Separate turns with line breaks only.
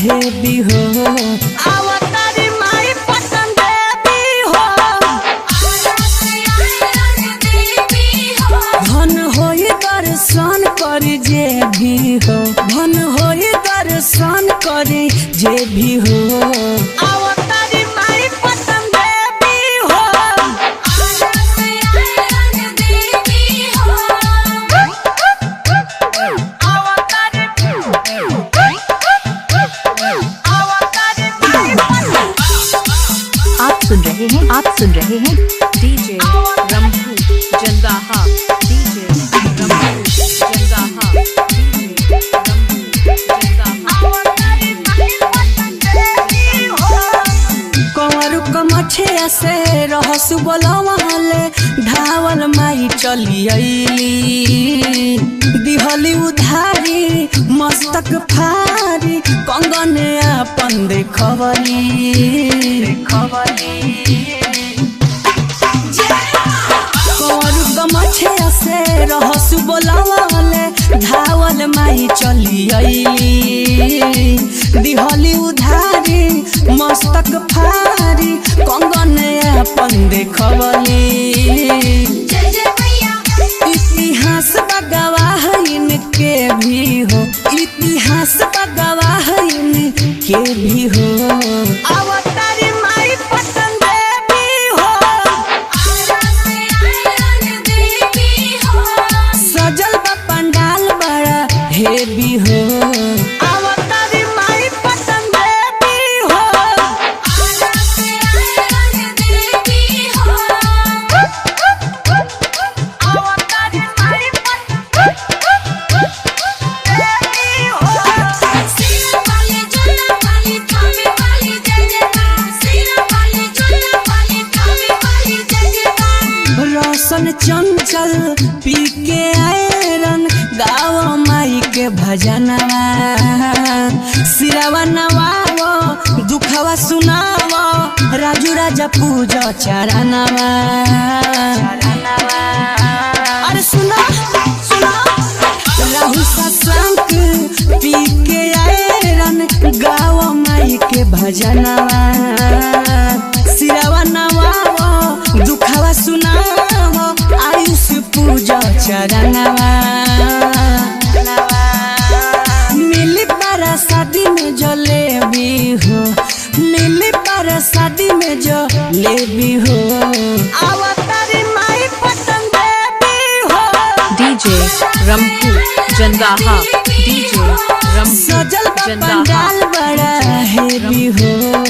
Heavy हो। अवतारी माई पटन देवी हो। धन होई दर्शन करी जे भी हो, धन होई दर्शन करी जे भी हो। अवतारी माई पटन देवी हो।
आप सुन रहे हैं, आप सुन रहे हैं
DJ Rambhu Jandaha, DJ Rambhu Jandaha, DJ Rambhu Jandaha.
Kanwar कमछिया से रहसु बोलवले, धावल माई चली अइली। दिहली उधारी मस्तक फारी, कंगन आपन देखवली। कंवर कमछिया से रहसु बोलवले, धावल माई चली अइली। दिहली उधारी मस्तक फारी, कंगन आपन देखवली। इतिहास बा गवाह इनके भी हो, इतिहास बा गवाह इनके भी हो। अवतारी माई पटन देवी हो। सजल बा पंडाल बड़ा हेवी हो। अवतारी माई पटन देवी हो। रोशन चंचल पी के आयरन, गाओ माई के भजनवा। सिरवा नवाओ दुखवा सुनाओ, राजू राजा पूजा चरणवा। अरे सुना सुना, राहु सत्संग पी के आयरन, गाओ माई के भजनवा। सिरवा नवाओ दुखवा सुनाओ, आयुष पूजा चरणवा। मिली पारा शादी में जलेबी हो, मिली पारा शादी में जलेबी हो। अवतारी माई पटन देवी हो।
DJ Rambhu Jandaha, DJ Rambhu
सजल बा
जंदाहा।
पंडाल बड़ा हेवी हो।